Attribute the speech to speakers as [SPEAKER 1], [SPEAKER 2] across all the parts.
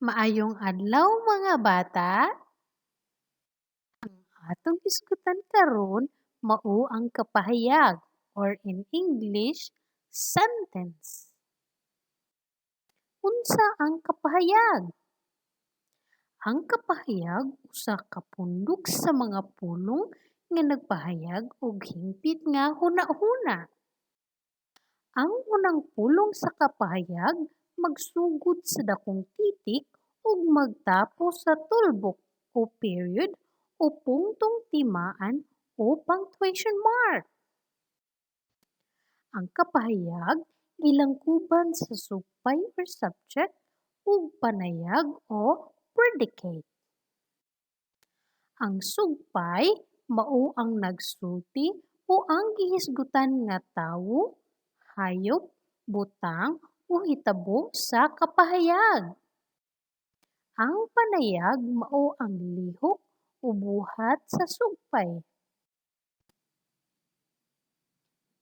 [SPEAKER 1] Maayong adlaw, mga bata. Ang atong hisgutan karon mao ang kapahayag or in English, sentence. Unsa ang kapahayag? Ang kapahayag usa ka pundok sa mga pulong nga nagpahayag og hingpit nga hunahuna. Ang unang pulong sa kapahayag magsugod sa dakong titik ug magtapos sa tulbok o period o pungtong timaan o punctuation mark. Ang kapahayag gilangkuban sa sugpay or subject ug panayag o predicate. Ang sugpay mao ang nagsulti o ang gihisgutan nga tawo, hayop, butang o hitabo sa kapahayag. Ang panayag mao ang lihok o buhat sa sugpay.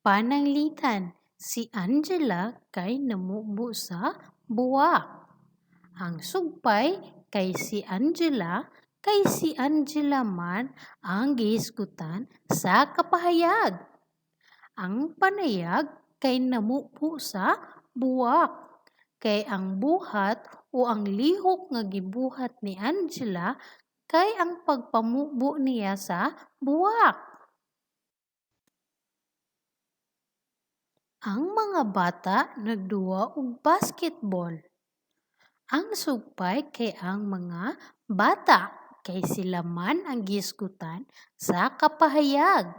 [SPEAKER 1] Pananglitan, si Angela kay namubo sa buak. Ang sugpay kay si Angela kay si Angela man ang gihisgutan sa kapahayag. Ang panayag kay namubo sa buak kay ang buhat o ang lihok nga gibuhat ni Angela kay ang pagpamubo niya sa buak. Ang mga bata nagduwa og basketball. Ang sugpay kay ang mga bata kay sila man ang gihisgutan sa kapahayag.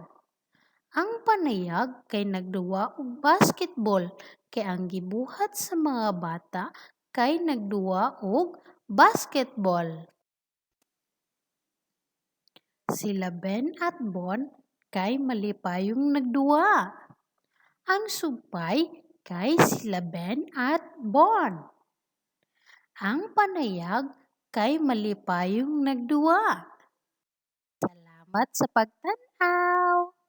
[SPEAKER 1] Ang panayag kay nagduwa og basketball kay ang gibuhat sa mga bata kay nagduwa og basketball. Sila Ben at Bon kay malipayong nagduwa. Ang sugpay kay sila Ben at Bon. Ang panayag kay malipayong nagduwa. Salamat sa pagtan-aw.